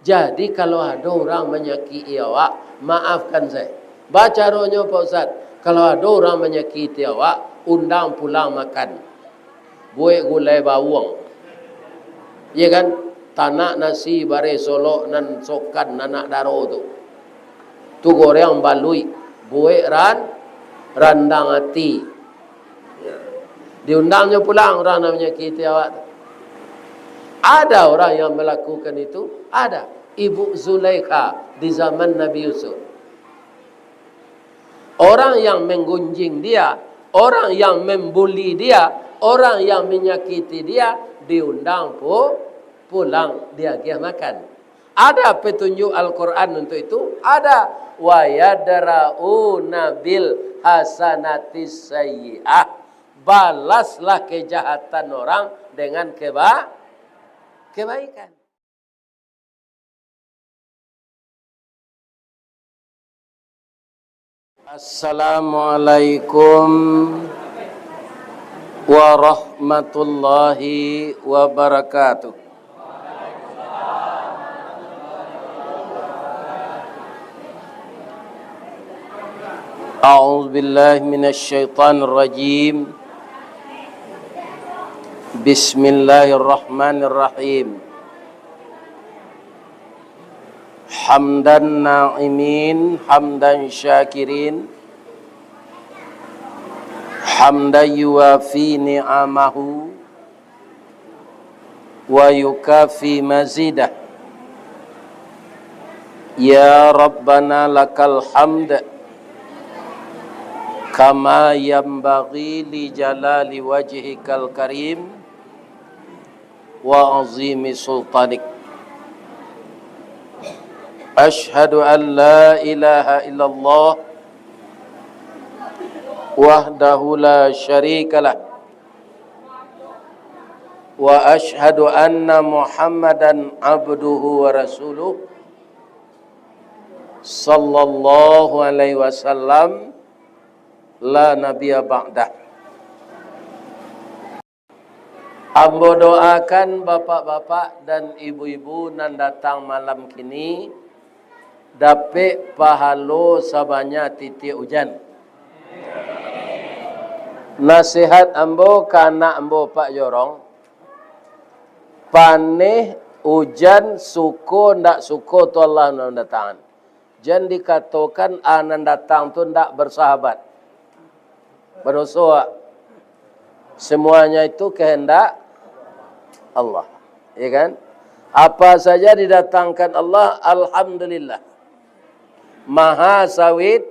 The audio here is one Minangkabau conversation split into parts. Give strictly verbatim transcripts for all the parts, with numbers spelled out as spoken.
Jadi, kalau ado urang manyakiti awak, maafkan sajo. Bacaronyo, Pak Ustaz, kalau ado urang manyakiti awak, undang pulang makan. Buek gulai bawang. Iyo kan? Tanak nasi bareh solok nan sokan anak daro tu. Tu goreng baluik, buek ran-, randang ati. Diundangnyo pulang urang nan manyakiti awak tu. Ada orang yang melakukan itu? Ada. Ibu Zulaikha di zaman Nabi Yusuf. Orang yang menggunjing dia, orang yang membuli dia, orang yang menyakiti dia, diundang pu-, pulang, diagiah makan. Ada petunjuk Al-Quran untuk itu? Ada. "Wa yadra'una bil hasanatis sayyi'ah." Balaslah kejahatan orang dengan keba-, kebaikan. Assalamualaikum warahmatullahi wabarakatuh. A'udzubillahi minasyaitonirrajim. Bismillahirrahmanirrahim. Hamdan na'imin, hamdan syakirin, hamdan yuwafi ni'amahu, wa yukafi mazidah. Ya Rabbana lakal hamd, kama yanbaghi li jalali wajhikal karim, wa azimi sultanik. Asyhadu an la ilaha illallah wahdahu la syarikalah, wa asyhadu anna Muhammadan abduhu wa rasuluh, sallallahu alaihi wasallam, la nabiyya ba'dah. Ambo doakan bapak-bapak dan ibu-ibu nan datang malam kini, dapek pahalo sabanyak titiak ujan. Nasihat ambo ka anak ambo Pak Jorong, paneh, ujan, suko ndak suko tu Allah nan mandatangkan. Jan dikatokan a nan datang tu ndak bersahabat. Badoso, ah. Semuanya itu kehendak Allah. Ya kan? Apa saja didatangkan Allah, alhamdulillah. Maha sawit,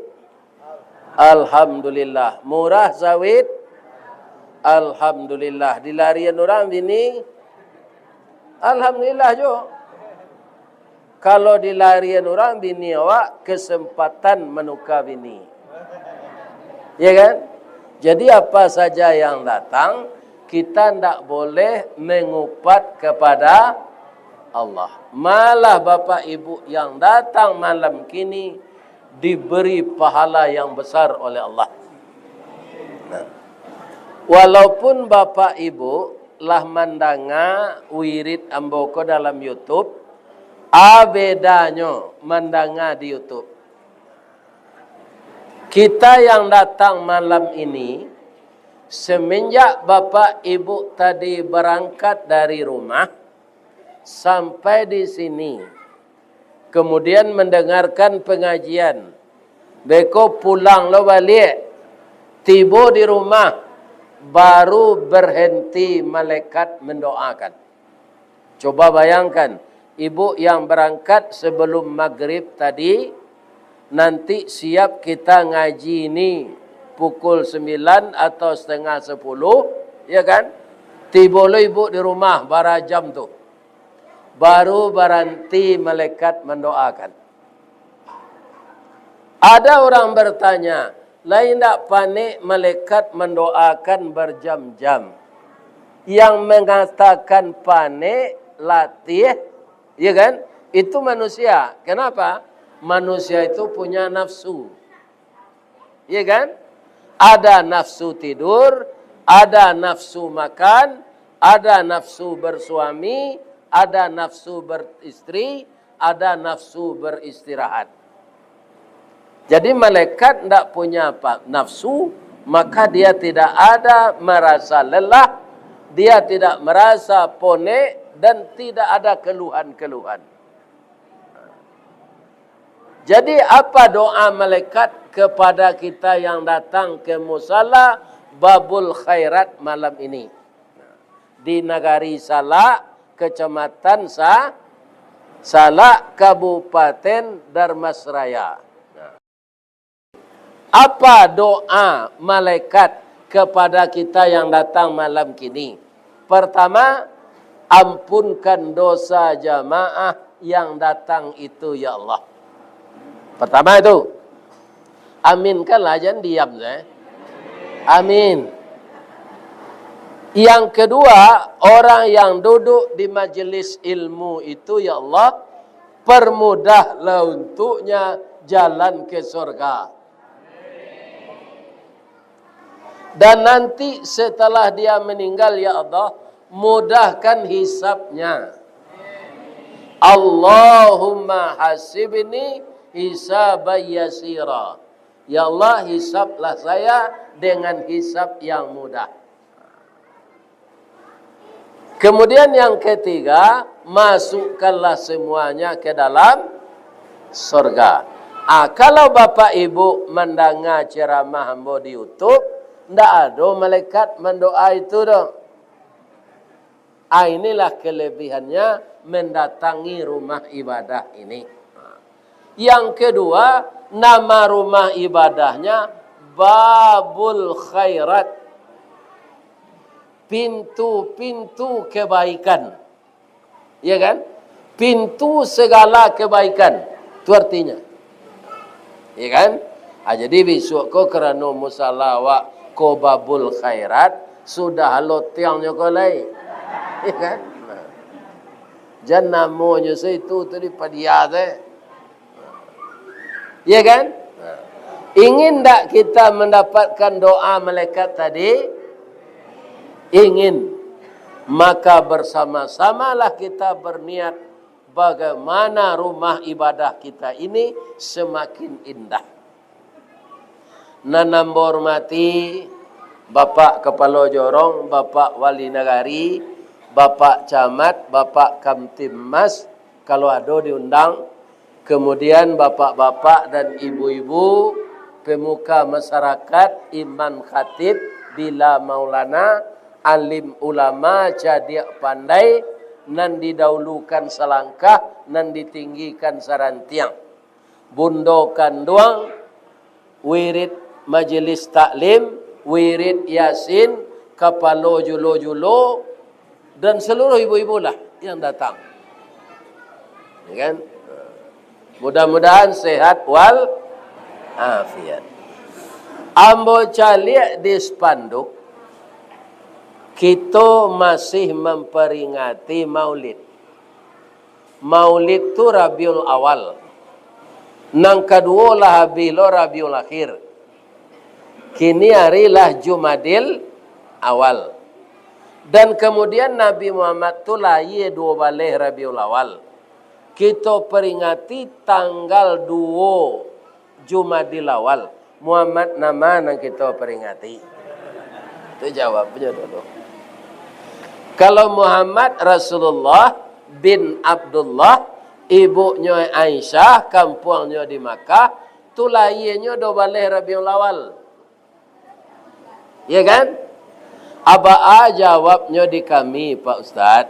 alhamdulillah. Murah sawit, alhamdulillah. Dilarian urang bini, alhamdulillah jo. Kalau dilarian urang bini awak, kesempatan manuka bini. Ya kan? Jadi, apa saja yang datang, kita ndak boleh mengupat kepada Allah. Malah bapak ibu yang datang malam kini diberi pahala yang besar oleh Allah. Nah, walaupun bapak ibu lah mandanga wirid ambo ko dalam YouTube, a bedanyo mandanga di YouTube. Kita yang datang malam ini, semenjak bapak ibu tadi berangkat dari rumah, sampai di sini, kemudian mendengarkan pengajian, beko pulang lo baliak, tibo di rumah, baru berhenti malaikat mendoakan. Coba bayangkan, ibu yang berangkat sebelum maghrib tadi, nanti siap kita ngaji ni pukul sembilan atau setengah sepuluh, ya kan? Tibo lo ibu di rumah, bara jam tu. Baru baranti malaikat mandoakan. Ada orang bertanya, "Lai indak panek malaikat mandoakan berjam-jam?" Yang mengatakan panek, latih, ya kan? Itu manusia. Kenapa? Manusia itu punya nafsu. Ya kan? Ada nafsu tidur, ada nafsu makan, ada nafsu bersuami, ada nafsu beristri, ada nafsu beristirahat. Jadi malaikat ndak punya apa, nafsu, maka dia tidak ada merasa lelah, dia tidak merasa ponek, dan tidak ada keluhan-keluhan. Jadi apa doa malaikat kepada kita yang datang ke musala Babul Khairat malam ini? Di nagari Salak, kecamatan Sa-, Salak, Kabupaten Dharmasraya. Apa doa malaikat kepada kita yang datang malam kini? Pertama, ampunkan dosa jamaah yang datang itu, ya Allah. Pertama itu, aminkanlah, jangan diam saja. Amin. Yang kedua, orang yang duduk di majelis ilmu itu, ya Allah, permudahlah untuknya jalan ke surga. Dan nanti setelah dia meninggal, ya Allah, mudahkan hisabnya. Allahumma hasibni hisaban yasira. Ya Allah, hisablah saya dengan hisab yang mudah. Kemudian yang ketiga, masukkanlah semuanya ke dalam surga. Ah, kalau bapak ibu mandanga ceramah ambo di YouTube, ndak ado malaikat mandoa itu doh. Ah, inilah kelebihannya mendatangi rumah ibadah ini. Yang kedua, nama rumah ibadahnya Babul Khairat. Pintu-pintu kebaikan. Ya kan? Pintu segala kebaikan. Itu artinya. Ya kan? Ah, jadi bisuak ko karano musala awak ko Babul Khairat, sudah lotiangnyo ko lai. Ya kan? Jan namonyo se itu tadi padia se. Ya kan? Ingin ndak kita mendapatkan doa malaikat tadi? Ingin. Maka bersama-samalah kita berniat bagaimana rumah ibadah kita ini semakin indah. Nan ambo hormati Bapak Kapalo Jorong, Bapak Wali Nagari, Bapak Camat, Bapak Kamtibmas, kalau ado diundang, kemudian bapak-bapak dan ibu-ibu, pemuka masyarakat, imam khatib, bila maulana, alim ulama, cadiak pandai, nan didahulukan salangkah, nan ditinggikan sarantiang. Bundo kanduang, wirid majelis taklim, wirid Yasin, kapalo julo-julo, dan seluruh ibu-ibu lah yang datang. Ya kan? Mudah-mudahan sehat wal afiat. Ambo caliak di spanduk, kito masih memperingati Maulid. Maulid tu Rabiul Awal. Nan kaduo lah abih lo Rabiul Akhir. Kini ari lah Jumadil Awal. Dan kemudian Nabi Muhammad tu lahia duo baleh Rabiul Awal. Kito peringati tanggal duo Jumadil Awal. Muhammad nama nan kito peringati? Tu jawabnyo dulu. Kalau Muhammad Rasulullah bin Abdullah, ibunyo Aisyah, kampuangnyo di Makkah, tu lahianyo duo baleh Rabiul Awal. Ya kan? Abaa jawabnyo di kami, Pak Ustaz?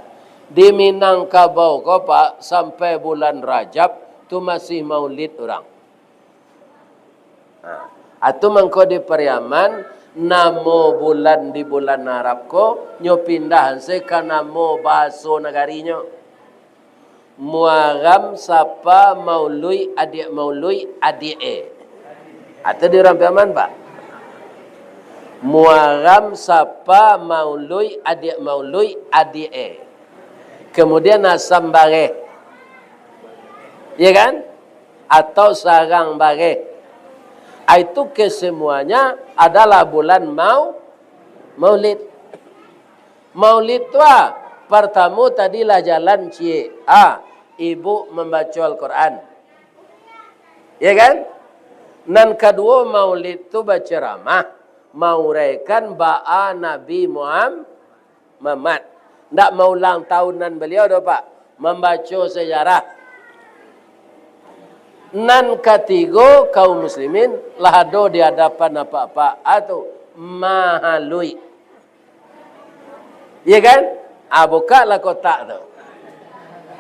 Di Minangkabau ko, Pak, sampai bulan Rajab tu masih maulid urang. Nah, atu mangko di Pariaman, namo bulan di bulan Arab ko, nyo pindah se ka namo bahaso nagarinyo. Muaram, Sapa, Maului, Adiak Maului, Adiak e. Atu di urang Pariaman, Pak. Muaram, Sapa, Maului, Adiak Maului, Adiak e. Kemudian Asam Bareh. Ya kan? Atau Sarang Bareh. Ah, itu kesemuanya adalah bulan mau-, Maulid. Maulid tu, ah, partamo tadi lah jalan ciek. Ah, ibu mambaco Al-Quran. Ya kan? Nan kaduo, maulid tu bacaramah, mauraikan baa Nabi Muham-, Muhammad. Ndak maulang tahunan baliau doh, Pak. Mambaco sejarah. Nan katigo, kaum muslimin lah ado di adapan apak-apak. Ah, tu, mahaluik. Iya kan? Ah, bukaklah kotak tu.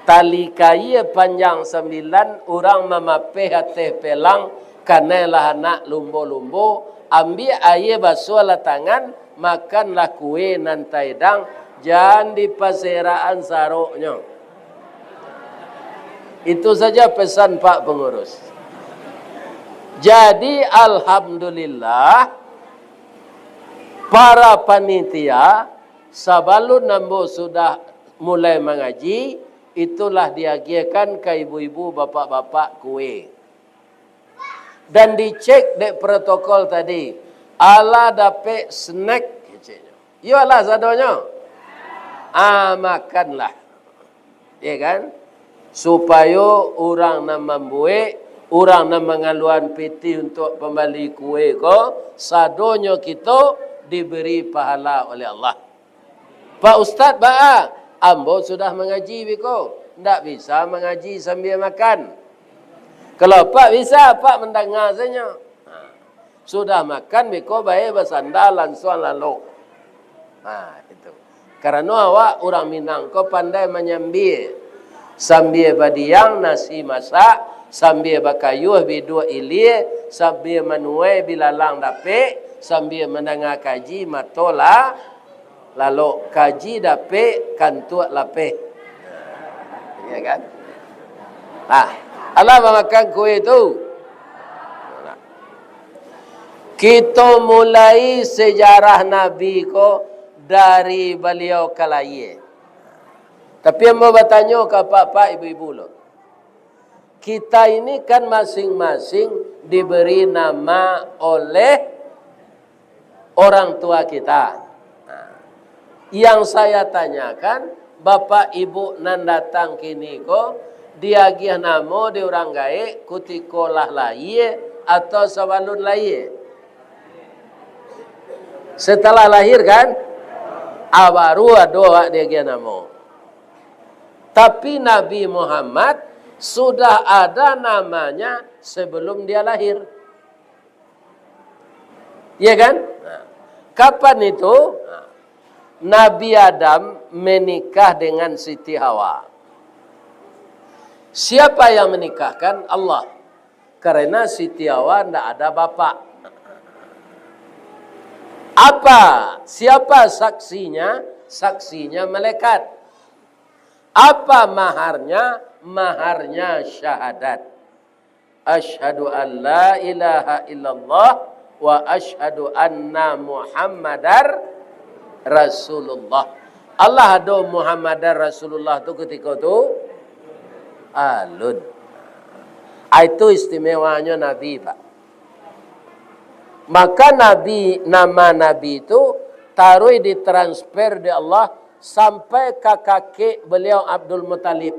Tali kaia panjang sambilan, urang mamapeh ateh pelang, kanai lah anak lumbo-lumbo, ambiak aia, basuahlah tangan, makanlah kue nan taidang, jan dipaserakan saroknyo. Itu saja pesan Pak Pengurus. Jadi, alhamdulillah, para panitia, sabalun ambo sudah mulai mangaji, itulah diagiahkan ka ibu-ibu, bapak-bapak kue. Dan dicek dek protokol tadi, alah dapek snack, keceknyo. Iyolah sadonyo. Ah, makanlah. Ya kan? Supayo urang nan mambuek, urang nan mangaluan pitih untuak pambali kue ko, sadonyo kito diberi pahala oleh Allah. Pak Ustaz, baa? Ambo sudah mangaji biko, ndak bisa mangaji sambia makan. Kalau Pak bisa, Pak mandanga sajo. Ha. Sudah makan, biko bae basanda, lansuang lalok. Ha, itu. Karano awak urang Minang ko pandai manyambia. Sambia badiang nasi masak, sambia bakayuah biduak ilia, sambia manuai bilalang dapek, sambia mandanga kaji mato la-, lalok, kaji dapek, kantuak lapeh. Ya kan? Ah, alah mamakan kue tu. Kito mulai sejarah Nabi ko dari baliau ka layie. Tapi ambo batanyo ka apak-apak, ibu-ibu lo. Kita ini kan masing-masing diberi nama oleh orang tua kita. Nah, yang saya tanyakan, bapak ibu nan datang kini ko, diagiah namo di urang gaek kutiko lah layie atau sabalun layie? Setelah lahir kan? Ah, baru ado awak diagiah namo. Tapi Nabi Muhammad sudah ada namanya sebelum dia lahir. Iya kan? Nah, kapan itu? Nah, Nabi Adam menikah dengan Siti Hawa. Siapa yang menikahkan? Allah. Karena Siti Hawa ndak ada bapak. Apa? Siapa saksinya? Saksinya malaikat. Apa maharnya? Maharnya syahadat. Asyhadu an la ilaha illallah wa asyhadu anna Muhammadar Rasulullah. Alah ado Muhammadar Rasulullah tu kutiko tu? Alun. Ah, itu istimewanyo Nabi, Pak. Maka Nabi, nama Nabi tu taruih ditransfer di Allah sampai ka kakek beliau Abdul Muttalib.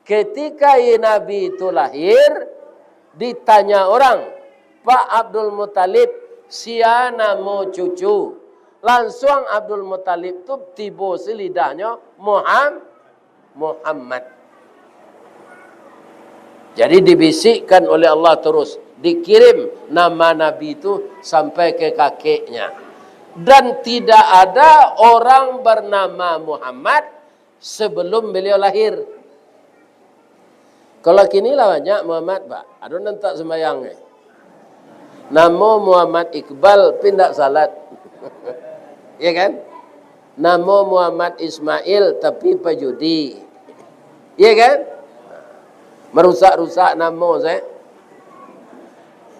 Ketika i Nabi itu lahir, ditanya orang, "Pak Abdul Muttalib, sia namo cucu?" Lansuang Abdul Muttalib tu tibo si lidahnyo, "Muham-, Muhammad." Jadi dibisikkan oleh Allah terus, dikirim nama Nabi itu sampai ke kakeknya. Dan tidak ada orang bernama Muhammad sebelum beliau lahir. Kalau kini lah banyak Muhammad, Pak. Ado nan tak sembayang, eh. Namo Muhammad Iqbal, tapi ndak salat. Ya kan? Namo Muhammad Ismail, tapi pajudi. Ya kan? Merusak-rusak namo saya.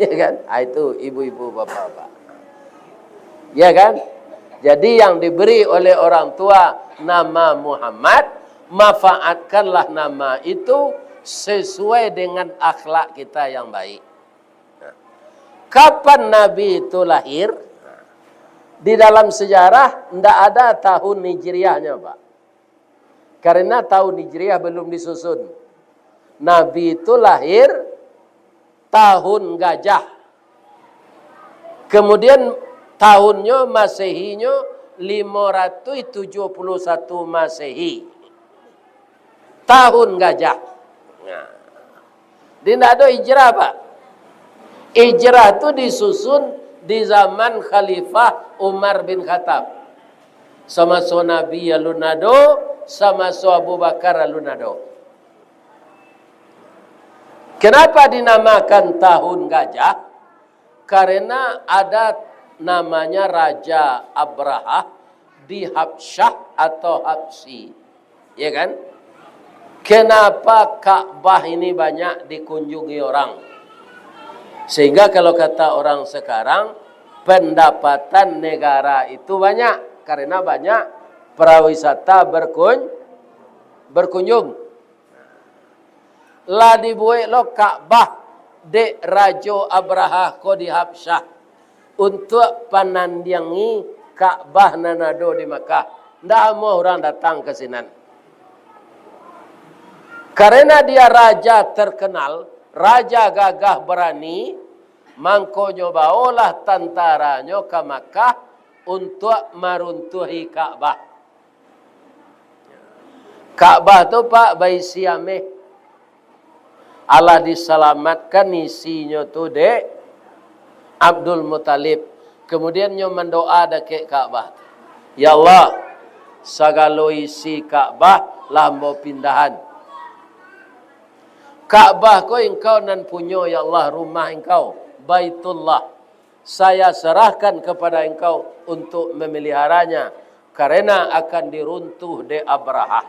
Ya kan? Ah, itu ibu-ibu, bapak-bapak. Ya kan? Jadi, yang diberi oleh orang tua nama Muhammad, manfaatkanlah nama itu sesuai dengan akhlak kita yang baik. Nah, kapan Nabi itu lahir? Di dalam sejarah, ndak ada tahun hijriahnya, Pak. Karena tahun Hijriah belum disusun. Nabi itu lahir tahun gajah. Kemudian tahunnyo Masehinyo limo ratuih tujuah puluah satu Masehi. Tahun gajah. Nah. Di ndak ado hijrah, Pak. Hijrah tu disusun di zaman Khalifah Umar bin Khattab. Samaso Nabi alun ado, samaso Abu Bakar alun ado. Kenapa dinamakan tahun gajah? Karena ada namanya Raja Abrahah di Habsyah atau Habsyi. Ya kan? Kenapa Ka'bah ini banyak dikunjungi orang? Sehingga kalau kata orang sekarang, pendapatan negara itu banyak karena banyak pariwisata berkun-, berkunjung. Lah dibuek lo Ka'bah dek Rajo Abrahah ko di Habsyah, untuak panandiangi Ka'bah nan ado di Makkah. Ndak amuah urang datang ka sinan. Karena dia raja terkenal, raja gagah barani, mangkonyo baolah tantaranyo ka Makkah untuak maruntuahi Ka'bah. Ka'bah tu, Pak, baisi ameh. Alah disalamatkan isinyo tu dek Abdul Muttalib. Kemudian nyo mandoa dakek Ka'bah tu, "Ya Allah, sagalo isi Ka'bah lah ambo pindahan. Ka'bah ko Engkau nan punyo, ya Allah, rumah Engkau, Baitullah. Saya serahkan kepada Engkau untuk memeliharanya, karena akan diruntuh dek Abrahah."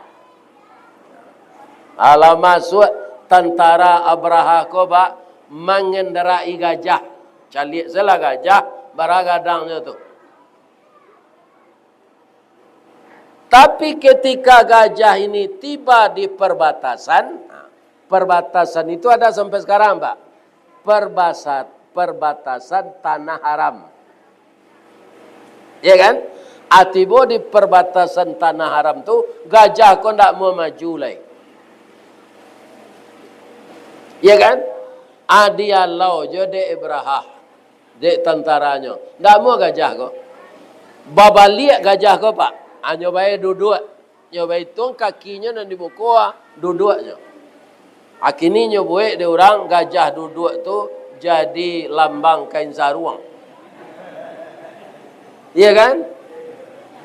Alah masuak tantara Abrahah ko, Pak, mangendarai gajah. Caliak sajolah gajah baragadang nyo tu. Tapi ketika gajah ini tiba di perbatasan, perbatasan itu ada sampai sekarang, Pak. Perbasa-, perbatasan tanah haram. Ya kan? Ah, tibo di perbatasan tanah haram tu, gajah ko ndak mau maju lai. Ya kan? Ah, dialau jo dek Abrahah, dek tantaranyo. Ndak amuah gajah ko. Babaliak gajah ko, Pak. Hanyo bae duduak. Nyo baituang kakinyo nan di muko, ah, duduaknyo. Akini nyo buek dek urang gajah duduak tu jadi lambang kain saruang. Iya kan?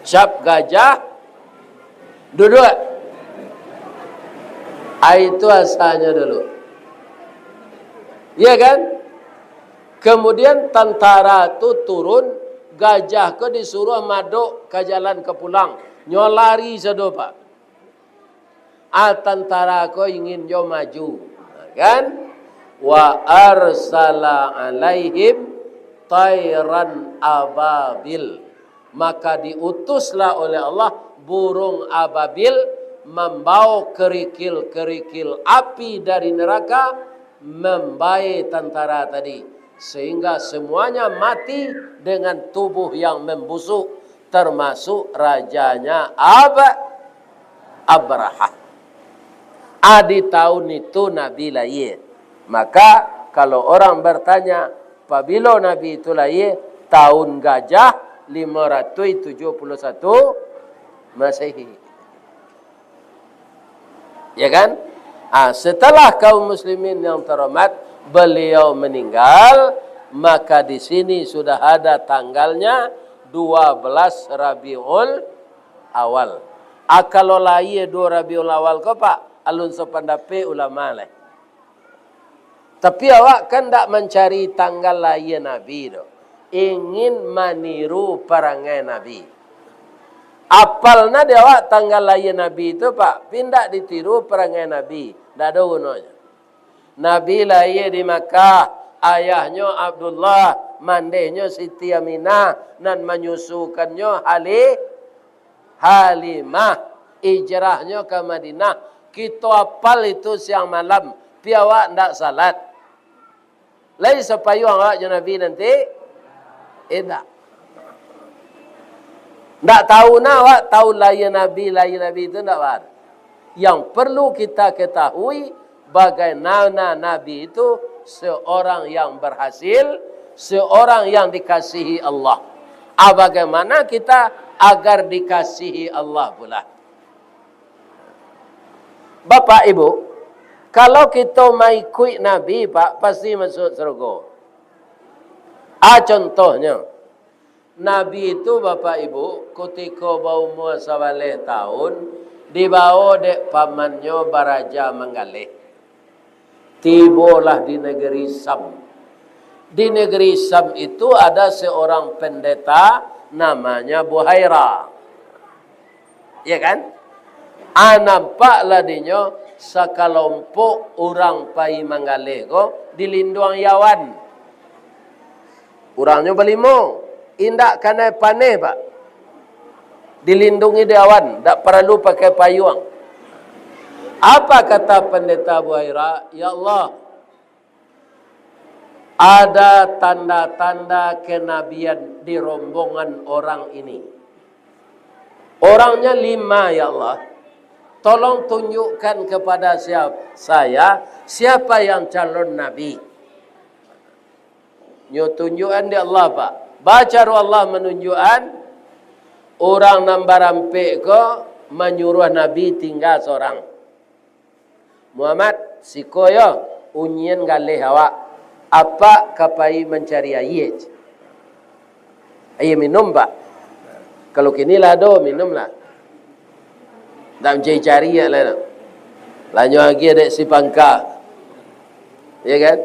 Cap gajah, duduak. Ah, itu asalnyo dulu. Iya kan? Kemudian tantara tu turun, gajah ko disuruah madok ka jalan ka pulang. Nyo lari sado, Pak. Ah, tantara ko ingin jo maju, kan? "Wa arsala alaihim tairan ababil." Maka diutuslah oleh Allah burung ababil mambawa kerikil-kerikil api dari neraka, mambae tantara tadi, sehingga semuanya mati dengan tubuh yang membusuk, termasuk rajanya Ab-, Abrahah. Ah, di tahun itu Nabi lahir. Maka, kalau orang bertanya, "Pabilo Nabi itu lahir?" Tahun gajah lima ratus tujuh puluh satu Masehi. Ya kan? Ah, setelah kaum muslimin yang terhormat, beliau meninggal, maka di sini sudah ada tanggalnya dua belas Rabiul Awal. Ah, kalau lahir dua Rabiul Awal ko, Pak, alun sapandapek ulama lai. Tapi awak kan ndak mancari tanggal lahir Nabi tu. Ingin maniru parangai Nabi. Apal nah di awak tanggal lahir Nabi tu, Pak, tapi ndak ditiru parangai Nabi. Ndak ado gunonyo. Nabi lahir di Makkah, ayahnyo Abdullah, mandehnyo Siti Aminah, nan manyusukannyo Hali-, Halimah, hijrahnyo ka Madinah. Kito apal itu siang malam, pi awak ndak salat. Lai sapayuang awak jo Nabi nanti? Indak. Ndak tahu nah awak tahun lahir Nabi, lahir Nabi itu ndak, Pak? Yang perlu kita ketahui, bagaimana Nabi itu seorang yang berhasil, seorang yang dikasihi Allah. Ah, bagaimana kita agar dikasihi Allah pula? Bapak Ibu, kalau kita maikuik Nabi, Pak, pasti masuk surga. Ah, contohnya, Nabi itu, Bapak Ibu, kutiko baumua sabaleh tahun, dibawo dek pamannyo baraja manggaleh. Tibolah di negeri Syam. Di negeri Syam itu ada seorang pendeta namanya Buhaira. Ya kan? Ah, nampaklah dinyo sakalompok urang pai manggaleh ko dilinduang awan. Urangnyo balimo, indak kanai paneh, Pak. Dilindungi di awan, dak paralu pakai payuang. Apa kata Pendeta Buhaira? "Ya Allah, ada tanda-tanda kenabian di rombongan orang ini. Orangnya lima, ya Allah. Tolong tunjukkan kepada siap-, saya siapa yang calon nabi." Nyo tunjuakan dek Allah, Pak. Bacaro Allah manunjuakan, urang nan barampek ko manyuruah Nabi tingga sorang. "Muhammad, siko yo, unyian galeh awak. Apak ka pai mancari aia." "Aia minum, Pak." Kalau kini lah ado, minumlah. Ndak mancari-cari lai tu. Lah nyo agiah dek si pangka. Ya kan?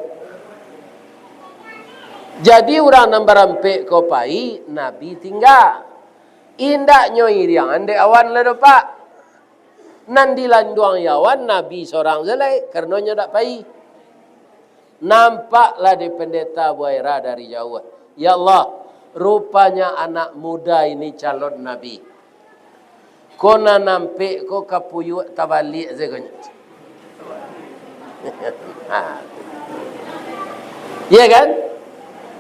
Jadi urang nan barampek ko pai, Nabi tingga. Indak nyo iriangan dek awan lai doh, Pak. Nan dilinduang awan Nabi sorang se lai, karano nyo dak pai. Nampaklah di Pendeta Buhaira dari jauah. "Ya Allah, rupanya anak muda ini calon nabi. Ko nan ampek ko kapuyuak tabaliak sajo nyo." Ya kan?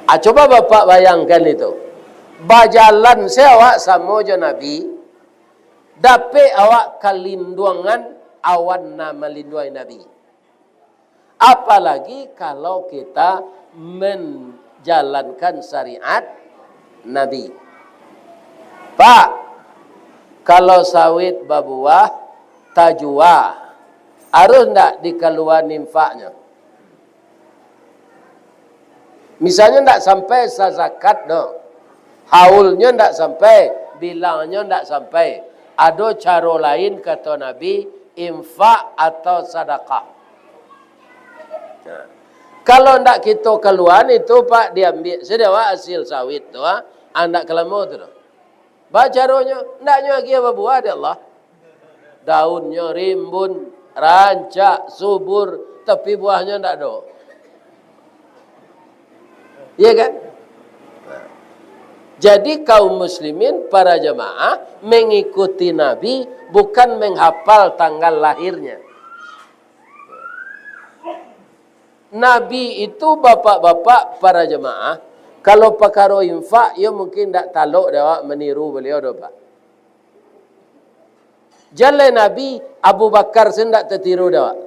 Ah, coba Bapak bayangkan itu. Bajalan se awak samo jo Nabi, dapek awak kalinduangan awan nan malinduangi Nabi. Apalagi kalau kita menjalankan syariat Nabi. Pak, kalau sawit babuah, tajua, harus ndak dikaluaan infaknyo? Misalnyo ndak sampai sazakat doh, haulnyo ndak sampai, bilangnyo ndak sampai, ado caro lain, kato Nabi, infak atau sadakah. Nah, kalau ndak kito kaluaan itu, Pak, diambiak sajo awak hasil sawit tu, ah, ndak ka lamo tu doh. Bacaronyo, ndak nyo agiah babuah dek Allah. Daunnyo rimbun, rancak, subur, tapi buahnyo ndak ado. Iya kan? Jadi kaum muslimin, para jamaah, mengikuti Nabi bukan menghafal tanggal lahirnya. Nabi itu, bapak-bapak, para jamaah, kalau pakaro infak, yo mungkin ndak talok dek awak maniru baliau doh, Pak. Jan lai Nabi, Abu Bakar se ndak tatiru dek awak.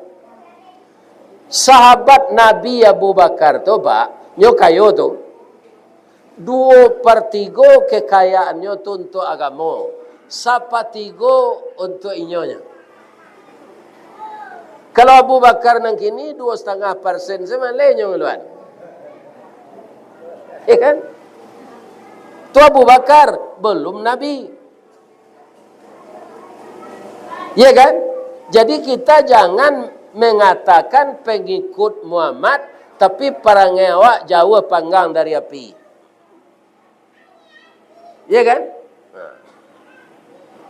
Sahabat Nabi Abu Bakar tu, Pak, nyo kayo tu. Duo partigo kekayaannyo tu untuak agamo, sapatigo untuak inyonyo. Kalau Abu Bakar nan kini, duo satangah persen se maleh nyo ngalua. Ya kan? Tu Abu Bakar, belum Nabi. Ya kan? Jadi kita jangan mengatakan pengikut Muhammad, tapi parangai awak jauah panggang dari api. Ya kan? Nah.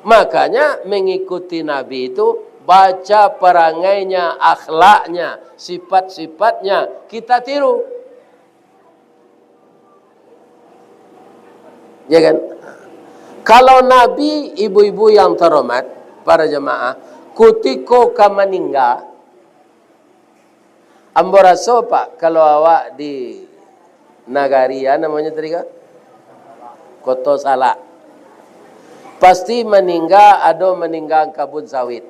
Makanya mengikuti Nabi itu baca perangainya, akhlaknya, sifat-sifatnya kita tiru. Ya kan? Kalau Nabi, ibu-ibu yang terhormat, para jemaah, kutiko ka maningga, ambo raso, Pak, kalau awak di nagari, ya, namonyo tadi kan? Koto Salak. Pasti maningga, ado maningga kabun sawit.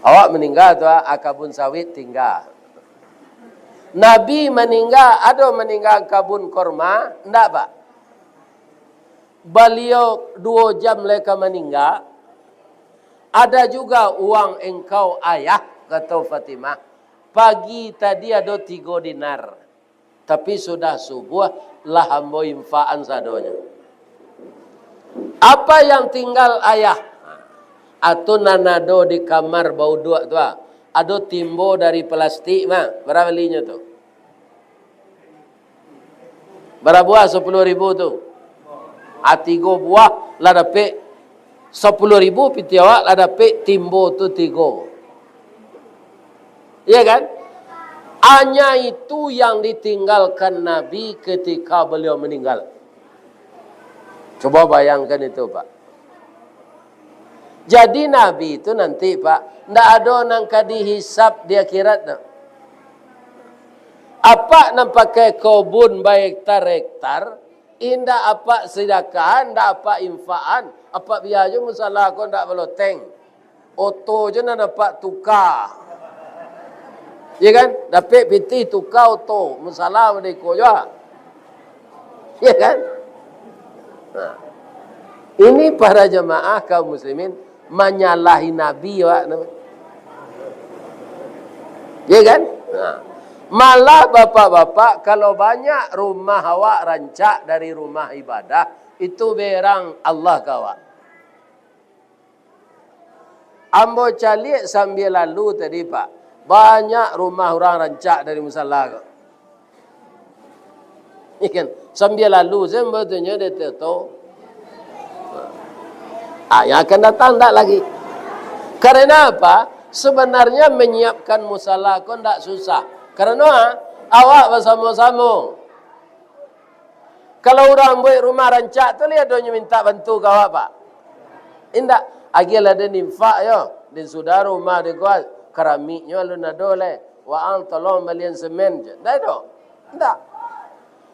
Awak maningga tu, ah, kabun sawit tingga. Nabi maningga, ado maningga kabun korma, ndak, Pak? Baliau duo jam lai ka maningga, ada juga uang engkau, Ayah, kato Fatimah. Pagi tadi ado tigo dinar. Tapi sudah subuah, lah ambo infakan sadonyo. Apa yang tinggal, Ayah? Atu nan ado di kamar bauduak tu, ah. Ado timbo dari plastik, mah. Bara balinyo tu? Bara buah sapuluah ribu tu? Ah, tigo buah lah dapek sapuluah ribu, pitih awak lah dapek timbo tu tigo. Iya kan? Hanya itu yang ditinggalkan Nabi ketika beliau meninggal. Coba bayangkan itu, Pak. Jadi Nabi itu nanti, Pak, ndak ado nan ka dihisab di akhirat tu. Apak nan pakai kobun bahektar-hektar, indak apak sidakahan, ndak apak infakan, apak bia jo musala ko ndak baloteng. Oto jo nan apak tuka. Ya kan? Dapek pitih tuka oto, musala merdeka jo. Ya kan? Nah. Ini para jamaah kaum muslimin manyalahi Nabi, awak nama. Ya kan? Nah. Malah bapak-bapak, kalau banyak rumah awak rancak dari rumah ibadah, itu berang Allah ka awak. Ambo caliak sambia lalu tadi, Pak. Banyak rumah urang rancak dari musala ko. Ikan, sambia lalu sajo ambo tu nyo di Toto. Ah, yang akan datang ndak lagi. Karena apa? Sebenarnya menyiapkan musala ko ndak susah. Karena awak basamo-samo. Kalau urang buek rumah rancak tu, lai ado nyo mintak bantu ka awak, Pak? Indak. Agiahlah den infak yo. Den sudah rumah den ko, karamiknyo alun ado lai. Waang tolong balian semen je. Ndak ado. Ndak.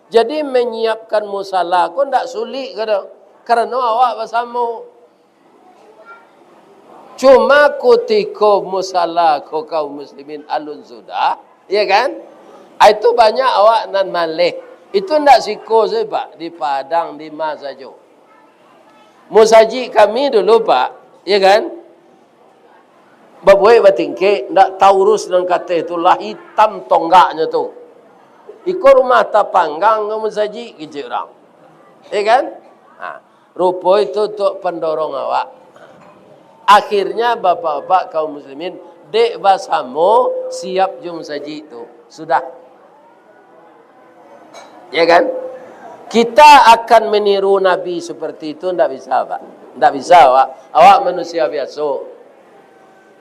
Jadi, menyiapkan musala ko ndak sulik ka do. Karano awak basamo. Cuma kutiko musala ko kaum muslimin alun sudah, ya kan? Ah, itu banyak awak nan maleh. Itu ndak siko sajo, Pak, di Padang, di ma sajo. Musajik kami dulu, Pak, ya kan? Babuek batingkek, ndak taurus nan kateh tu, lah itam tonggaknyo tu. Iko rumah tapanggang ka musajik, kecek urang. Ya kan? Ha. Rupo itu tu pandorong awak. Akhirnya, bapak-bapak kaum muslimin, dek basamo siap jo musajik tu. Sudah. Ya kan? Kita akan meniru Nabi seperti itu, ndak bisa, Pak. Ndak bisa, awak. Awak manusia biaso.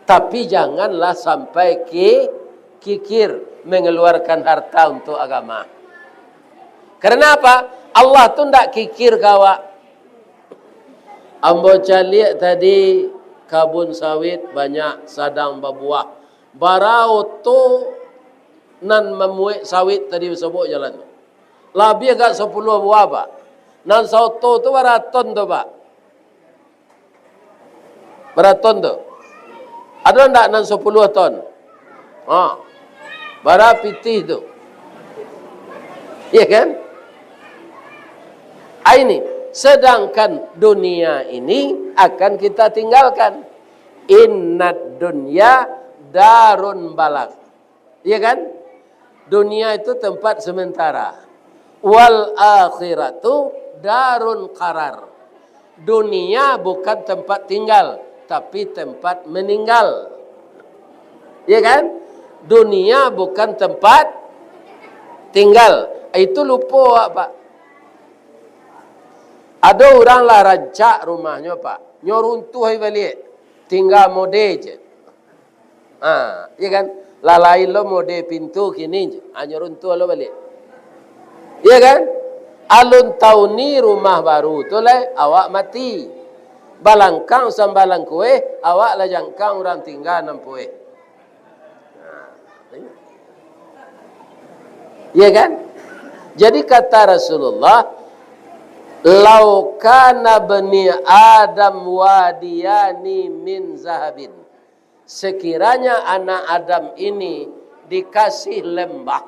Tapi janganlah sampai ki-, kikir mengeluarkan harta untuk agama. Karena apa? Allah tu ndak kikir ka awak. Ambo caliak tadi, kabun sawit banyak sadang babuah. Bara oto nan mamuek sawit tadi basobok jalan tu? Labiah agak sapuluah buah, Pak. Nan saoto tu bara ton tu, Pak? Bara ton tu? Ado ndak nan sapuluah ton? Ha. Bara pitih tu? Ya kan? Ah, ini. Sedangkan dunia ini akan kita tinggalkan. Innad dunya darun balar. Ya kan? Dunia itu tempat sementara. Wal akhiratu darun qarar. Dunia bukan tempat tinggal, tapi tempat meninggal. Ya kan? Dunia bukan tempat tinggal. Itu lupo awak, Pak. Ado urang lah rancak rumahnyo, Pak. Nyo runtuah baliak. Tingga mode je. Ha, iya kan? Lah lain lo mode pintu kini, hanyo runtuah lo baliak. Iya kan? Alun tauni rumah baru tu lai, awak mati. Balangkang sambalang kueh, awak lah jangkang urang tingga nan pueh. Ha, iya kan? Jadi kata Rasulullah, "Lau kana bani Adam wadiyani min zahabin." Sekiranya anak Adam ini dikasih lembah,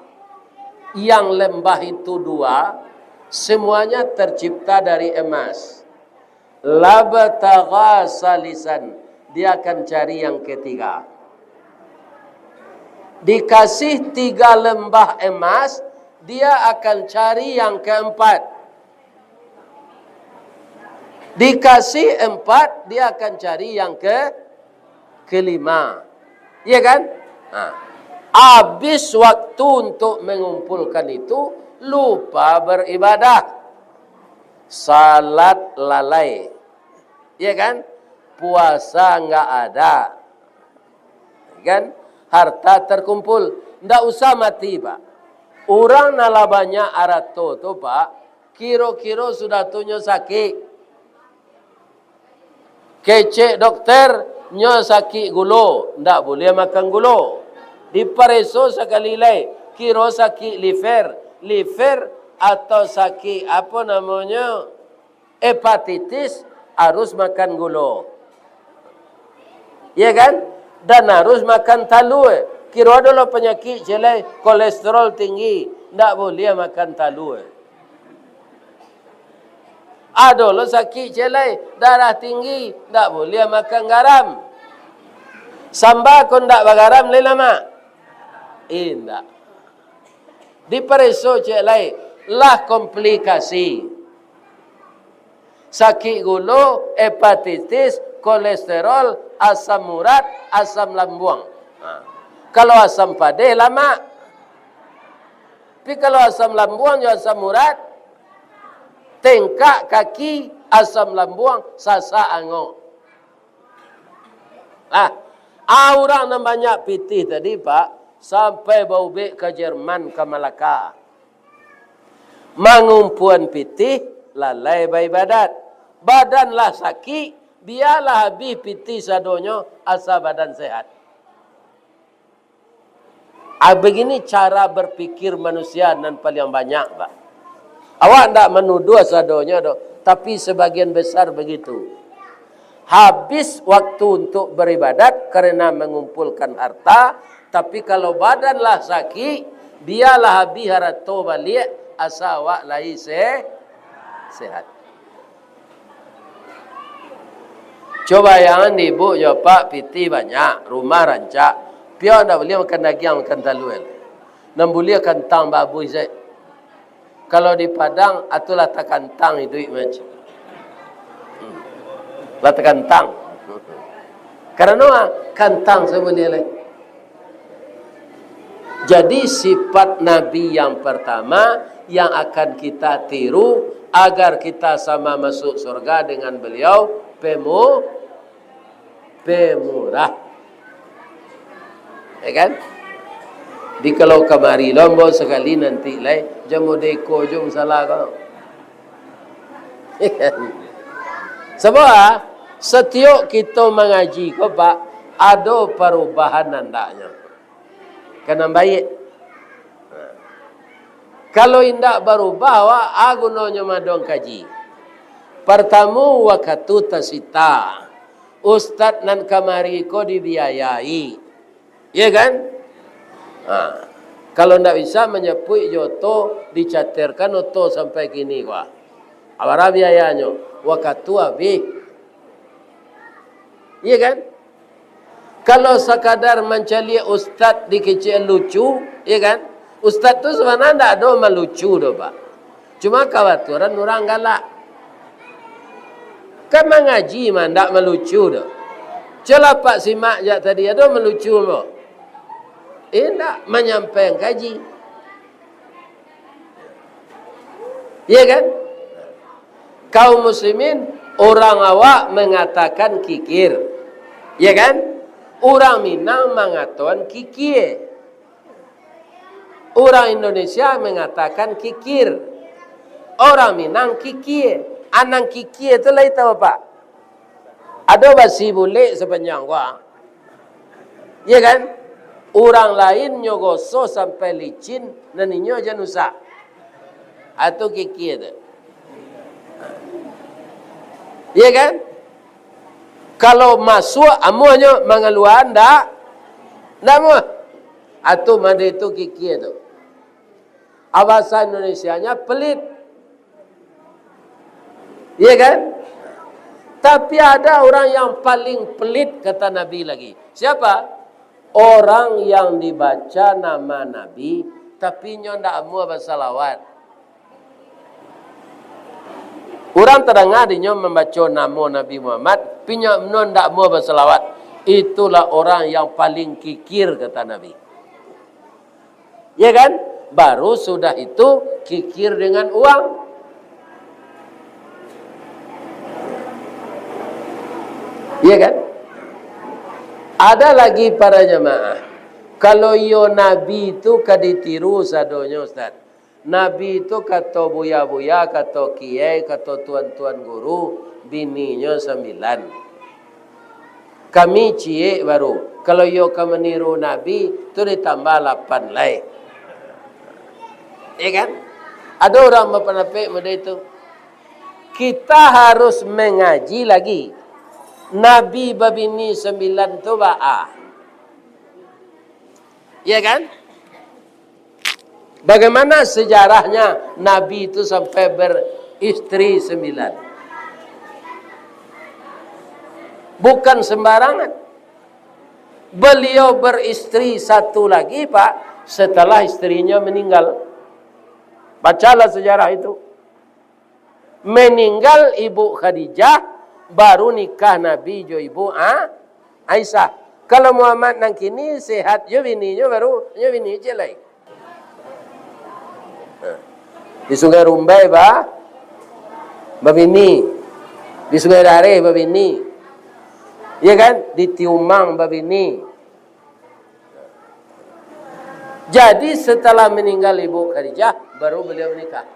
yang lembah itu dua, semuanya tercipta dari emas. Labtagha salisan, dia akan cari yang ketiga. Dikasih tiga lembah emas, dia akan cari yang keempat. Dikasih empat, dia akan cari yang ke, kelima. Iya kan? Nah, habis waktu untuk mengumpulkan itu, lupa beribadah. Salat lalai. Iya kan? Puasa nggak ada. Kan? Harta terkumpul. Ndak usah mati, Pak. Urang nan lah banyak arato tu, Pak, kiro-kiro sudah tu nyo sakik. Kecek dokter, nyo sakik gulo, ndak buliah makan gulo. Dipareso sakali lai, kiro sakik liver, liver atau sakik apo namonyo, hepatitis, harus makan gulo. Iya kan? Dan harus makan talua. Kiro ado lo panyakik ciek lai, kolesterol tinggi, ndak buliah makan talua. Ado lo sakik ciek lai, darah tinggi, ndak buliah makan garam. Samba ko ndak bagaram lai lamak? Indak. Dipareso ciek lai, lah komplikasi. Sakik gulo, hepatitis, kolesterol, asam urat, asam lambuang. Ha. Kalau asam padeh, lamak. Tapi kalau asam lambuang jo asam urat, tengkak kaki, asam lambuang, sasak angok. Lah, ah, urang nan banyak pitih tadi, Pak, sampai baubek ka Jerman, ka Malaka. Mangumpuan pitih, lalai baibadat. Badan lah sakik, bialah abih pitih sadonyo, asa badan sehat. Ah, begini cara berpikir manusia nan paling banyak, Pak. Awak ndak manuduh sadonyo doh, tapi sebagian besar begitu. Habis waktu untuk beribadat karena mengumpulkan harta, tapi kalau badan lah sakik, bialah habis harato baliak, asa awak lai se-, sehat. Cubo bayangkan, di ibuk jo apak pitih banyak, rumah rancak, pian ndak buliah makan dagiang, makan talua. Nan buliah kantang babuih sajo. Kalau di Padang, atu lah takantang iduik macam. Hmm. Lah takantang. Karano, ah, kantang sabuliah lai. Jadi, sifat Nabi yang pertama yang akan kita tiru agar kita sama masuk surga dengan beliau, pemu-, pemurah. Ya kan? Di kalau kamari lombo sakali nanti lai, jan modeko jo masalah ko. Ya kan? Sabab, satiok kito mangaji ko, Pak, ado parubahan andaknyo. Ka nan baiak. Kalau indak barubah, awak, a gunonyo maadong kaji. Partamo, wakatu tasita. Ustad nan kamari ko dibiayai. Iya kan? Ha. Kalau ndak bisa manjapuik jo oto, dicaterkan oto sampai kini, wah. Bara biayanyo? Wakatu abih. Iya kan? Kalau sakadar mancaliak ustad dikecek lucu, iya kan? Ustad tu sabananyo ndak ado malucu doh, Pak. Cuma kabatulan urang galak. Kan mangaji mah ndak malucu doh. Cubolah Apak simak jak tadi, ado malucu mah? Indak, manyampaian kaji. Iya kan? Kaum muslimin, urang awak mangatakan kikir. Iya kan? Urang Minang mangatoan kikie. Urang Indonesia mangatakan kikir. Urang Minang kikie. A nan kikie tu lai tau, Pak? Ado basi bulek sapanjang ko. Iya kan? Urang lain nyo gosok sampai licin, nan inyo jan usak. A tu kikie tu. Iya kan? Kalau masuak amuahnyo, mangalua ndak, ndak amuah. Atu mande tu kikia tu. Bahasa Indonesianya pelit. Iya kan? Tapi ada orang yang paling pelit, kata Nabi lagi. Siapa? Orang yang dibaca nama Nabi, tapi nyo ndak amuah basalawat. Urang tadanga dinyo mambaco namo Nabi Muhammad, tapi nyo ndak amuah basalawat. Itulah orang yang paling kikir, kata Nabi. Ya kan? Baru sudah itu kikir dengan uang. Ya kan? Ada lagi para jamaah. Kalau iyo Nabi tu ka ditiru sadonyo, Ustaz. Nabi tu kato buya-buya, kato kiai, kato tuan-tuan guru, bininyo sambilan. Kami ciek baru. Kalau iyo ka maniru Nabi, tu ditambah lapan lai. Ya kan? Ada orang bapandapat model itu. Kita harus mengaji lagi. Nabi babini sambilan tu baa. Ya kan? Bagaimana sejarahnya Nabi itu sampai beristri sembilan? Bukan sembarangan. Beliau beristri satu lagi, Pak, setelah istrinya meninggal. Bacalah sejarah itu. Meninggal Ibu Khadijah, baru nikah Nabi jo Ibu A-, Aisyah. Kalau Muhammad nan kini sehat jo bininyo, baru nyo bini ciek lai. Di Sungai Rumbai ba-, babini. Di Sungai Dareh babini. Ya kan? Di Tiumang babini. Jadi, setelah meninggal Ibu Khadijah, baru beliau menikah.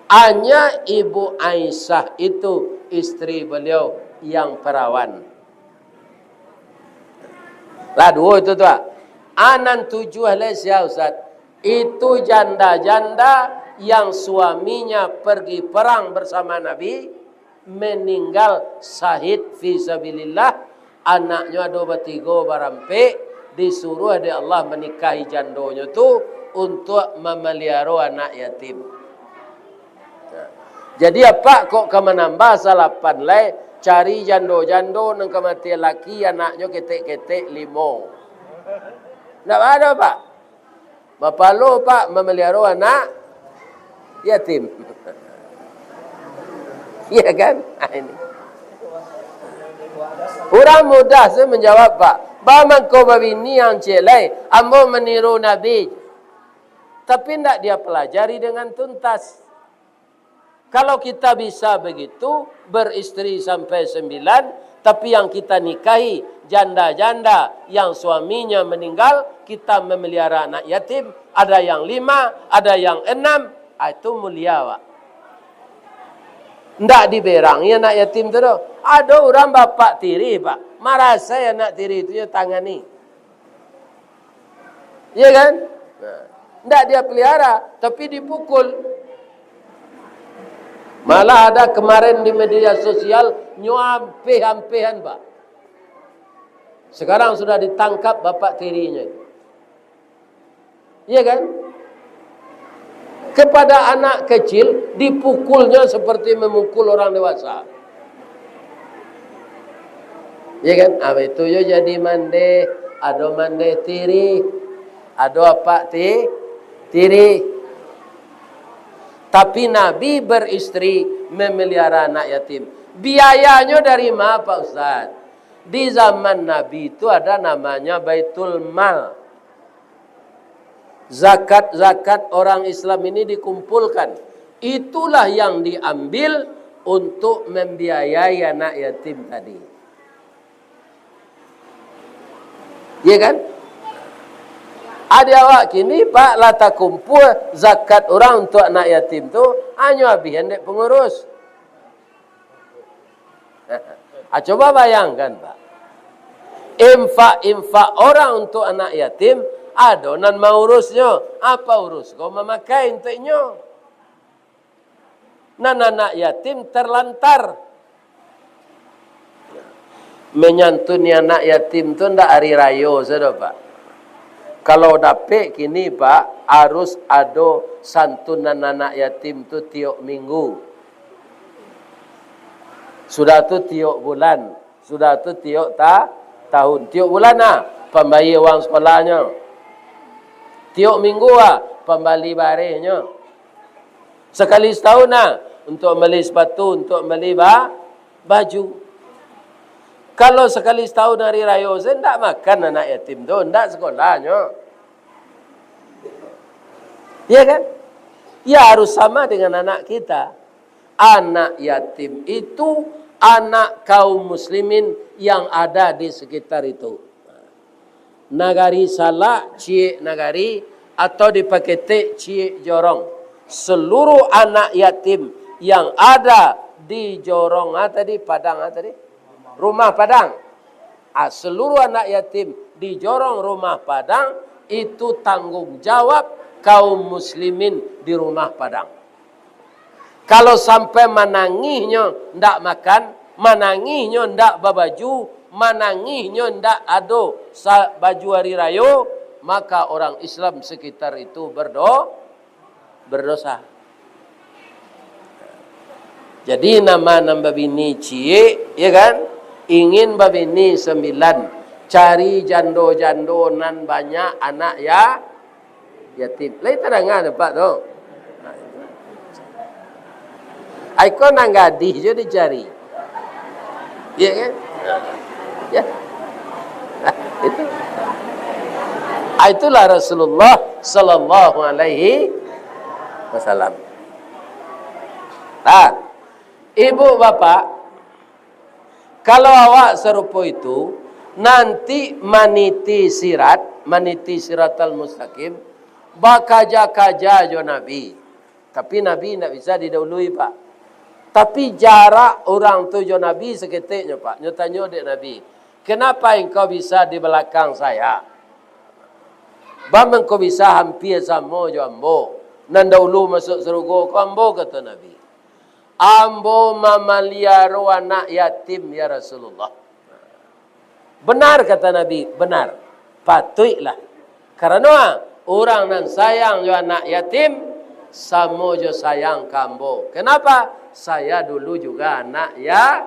Hanya Ibu Aisyah itu istri beliau yang perawan. Lah duo itu tu, ah. Anan tujuah lai sia, Ustaz. Itu janda-janda yang suaminya pergi perang bersama Nabi, meninggal syahid fisabilillah, anaknyo ado batigo barampek, disuruah dek Allah manikahi jandonyo tu untuak mamaliharo anak yatim. Nah, jadi apak kok ka manambah salapan lai, cari jando-jando nan ka mati laki, anaknyo ketek-ketek limo. Ndak ado, Pak. Bapalo, Pak, mamaliharo anak yatim. Iya kan? Ah, ini. Urang mudah sajo manjawab, Pak. Ba mangko babini ang ciek lai, ambo maniru Nabi. Tapi ndak dia pelajari dengan tuntas. Kalau kita bisa begitu, beristri sampai sembilan, tapi yang kita nikahi janda-janda yang suaminya meninggal, kita memelihara anak yatim, ada yang lima, ada yang enam, ah, itu mulia, Pak. Ndak diberangi anak yatim tu doh. Ado urang bapak tiri, Pak, marasai anak tiri tu nyo tangani. Iya kan? Nah, ndak dia pelihara, tapi dipukul. Malah ada kemarin di media sosial, nyo ampeh-ampehan, Pak. Sekarang sudah ditangkap bapak tirinya itu. Iya kan? Kepada anak kecil, dipukulnya seperti memukul orang dewasa. Iya kan? Ah, itu yo jadi mandeh, ado mandeh tiri, ado apak ti-, tiri. Tapi Nabi beristri, memelihara anak yatim. Biayanyo dari ma, Pak Ustaz? Di zaman Nabi itu ada namanya Baitul Mal. Zakat-zakat orang Islam ini dikumpulkan. Itulah yang diambil untuk membiayai anak yatim tadi. Iya kan? Adi awak kini, Pak, lah takumpul zakat urang untuk anak yatim tu, hanyo abihan dek pengurus. Ah, coba bayangkan, Pak. Infak-infak orang untuk anak yatim, ado nan maurusnyo. Apa urus ko mamakai untuak inyo? Nan anak yatim terlantar. Manyantuni anak yatim tu ndak ari rayo sajo, Pak. Kalau dapek kini, Pak, harus ado santunan anak yatim tu tiok minggu. Sudah tu tiok bulan, sudah tu tiok ta-, tahun. Tiok bulan nah, pambayia uang sakolahnyo. Tiok minggu ah, pambali barehnyo. Sakali satahun nah, untuak mambali sapatu, untuak mambali ba-, baju. Kalau sakali satahun ari rayo sajo, ndak makan anak yatim tu, ndak sakolahnyo. Iya kan? Ya harus sama dengan anak kita. Anak yatim itu anak kaum muslimin yang ada di sekitar itu. Nagari Salak, ciek nagari, atau di Paketek, ciek jorong. Seluruh anak yatim yang ada di jorong, ah, tadi, padang, ah, tadi, rumah padang. Ah, seluruh anak yatim di jorong rumah padang, itu tanggung jawab kaum muslimin di rumah padang. Kalau sampai manangihnyo ndak makan, manangihnyo ndak babaju, manangihnyo ndak ado sa-, baju ari rayo, maka orang Islam sekitar itu berdo-, berdosa. Jadi, nama nan babini ciek, ya kan, ingin babini sambilan, cari jando-jando nan banyak anak ya-, yatim. Lai tadanga dek Apak tu? Ai ko nan gadih jo dicari. Iya kan? Ya. Itu. Ah, itulah Rasulullah sallallahu alaihi wasallam. Ah, ibu bapak, kalau awak sarupo itu, nanti maniti sirat, maniti siratal mustaqim, bakaja-kaja jo Nabi. Tapi Nabi indak bisa didahului, Pak. Tapi jarak urang tu jo Nabi saketek nyo, Pak. Nyo tanyo dek Nabi, "Kenapa engkau bisa di balakang saya?" "Baa mangko bisa hampia samo jo ambo? Nan dahulu masuak sarugo ko ambo," kato Nabi. "Ambo mamaliaro anak yatim, ya Rasulullah." "Benar," kata Nabi, "benar. Patuiklah. Karano urang nan sayang jo anak yatim, samo jo sayang ka ambo. Kenapa? Saya dulu juga anak ya-,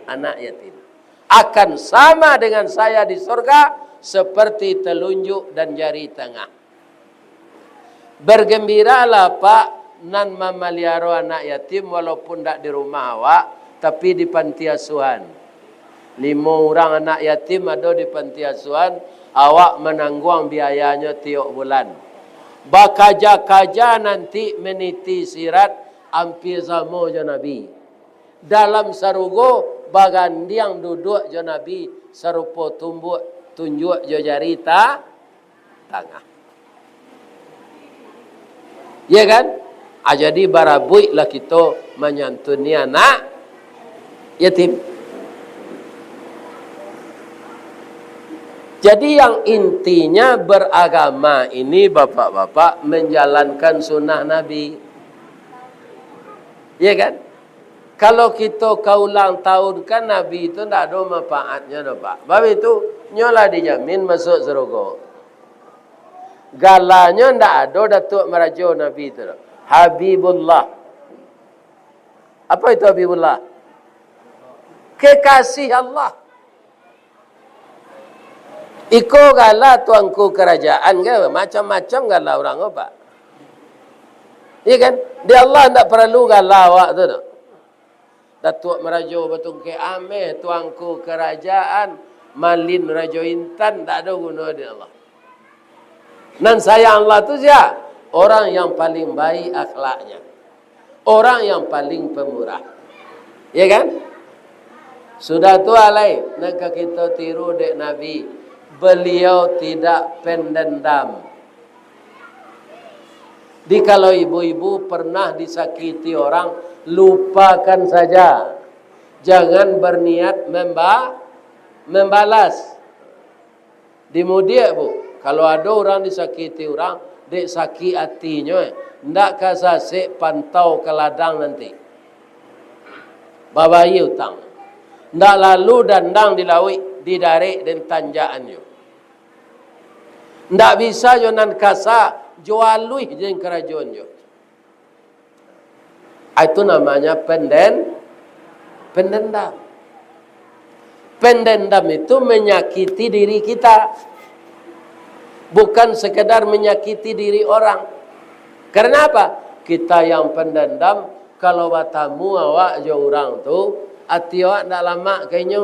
anak yatim. Akan sama dengan saya di surga, seperti telunjuk dan jari tengah." Bergembiralah, Pak, nan mamaliaro anak yatim, walaupun dak di rumah awak, tapi di panti asuhan. Limo urang anak yatim ado di panti asuhan, awak manangguang biayanyo tiok bulan. Bakaja-kaja nanti meniti sirat, ampia samo jo Nabi. Dalam sarugo, bagandiang duduak jo Nabi, sarupo tumbuak, tunjuak jo jari ta-, tangah. Ya kan? Ah, jadi barabuiklah kito manyantuni anak yatim. Jadi yang intinya beragama ini, bapak-bapak, menjalankan sunnah Nabi. Ya kan? Kalau kito ka ulang tahun kan Nabi tu ndak ado manfaatnyo doh, Pak. Bab itu, nyo lah dijamin masuak sarugo. Galanyo ndak ado Datuak Marajo Nabi tu doh. Habibullah. Apa itu Habibullah? Kekasih Allah. Iko gala tuangku karajaan, kan? Macam-macam gala urang ko, Pak. Iya kan? Di Allah ndak paralu gala awak tu, tu. Datuak Marajo Batungkek Ameh, tuangku karajaan, Malin Rajo Intan, ndak ado guno di Allah. Nan sayang Allah tu sia? Orang yang paling baik akhlaknya. Orang yang paling pemurah. Ya kan? Sudah tu alai, nan ka kito tiru dek Nabi. Beliau tidak pendendam. Di kalau ibu-ibu pernah disakiti orang, lupakan saja. Jangan berniat memba-, membalas. Di mudiak, Bu, kalau ado urang disakiti urang, dek sakik atinyo, eh, ndak ka sasek pantau ka ladang nanti. Babayia utang. Ndak lalu dandang di lauik, didarek den tanjakan jo. Ndak bisa jo nan kasa, jo aluih den karajoan jo. Ah, itu namanya penden-, pendendam. Pendendam itu menyakiti diri kita. Bukan sekedar menyakiti diri orang. Karena apa? Kita yang pendendam, kalau batamu awak jo urang tu, ati awak ndak lamak ka inyo.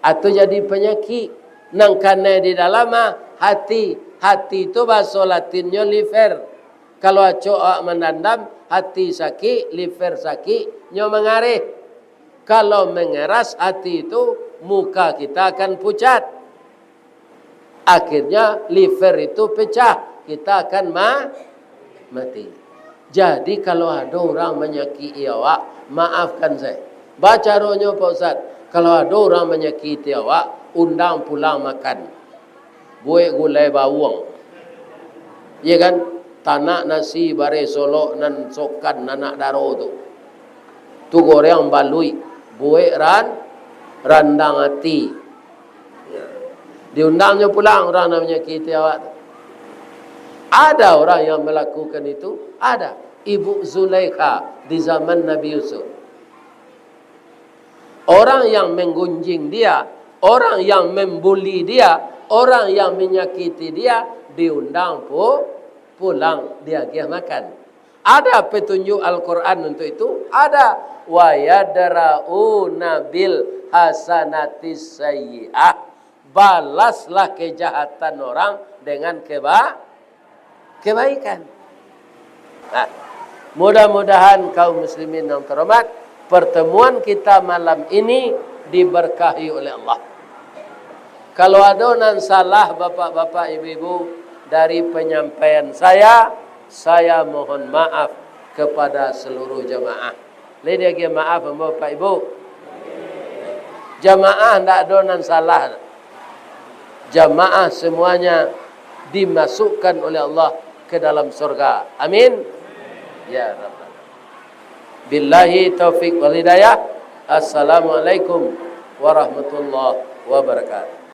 Atau jadi panyakik. Nan kanai di dalam ah, hati. Hati tu bahaso Latinnyo liver. Kalau acok awak mandandam, hati sakik, liver sakik, nyo mangareh. Kalau mengeras hati tu, muka kita akan pucat. Akhirnya liver itu pecah, kita akan ma-, mati. Jadi kalau ado urang manyakiki awak, maafkan sajo. Bacaronyo, Pak Ustaz, kalau ado urang manyakiki awak, undang pulang makan. Buek gulai bawang. Iya kan? Tanak nasi bareh solok nan sokan anak daro tu. Tu goreng baluik, buek ran-, randang ati. Diundangnyo pulang urang nan manyakiti awak tu. Ada orang yang melakukan itu? Ada. Ibu Zulaikha di zaman Nabi Yusuf. Orang yang menggunjing dia, orang yang membuli dia, orang yang menyakiti dia, diundang pu-, pulang, diagiah makan. Ada petunjuk Al-Quran untuk itu? Ada. "Wa yadra'una bil hasanatis sayyi'ah." Balaslah kejahatan orang dengan keba-, kebaikan. Nah, mudah-mudahan kaum muslimin yang terhormat, pertemuan kita malam ini diberkahi oleh Allah. Kalau ado nan salah, bapak-bapak, ibu-ibu, dari penyampaian saya, saya mohon maaf kepada seluruh jamaah. Lai diagiah maaf ambo, Bapak Ibu? Jamaah ndak ado nan salah. Jamaah semuanya dimasukkan oleh Allah ke dalam surga. Amin. Ya Rabbal. Billahi taufik wal hidayah. Assalamualaikum warahmatullahi wabarakatuh.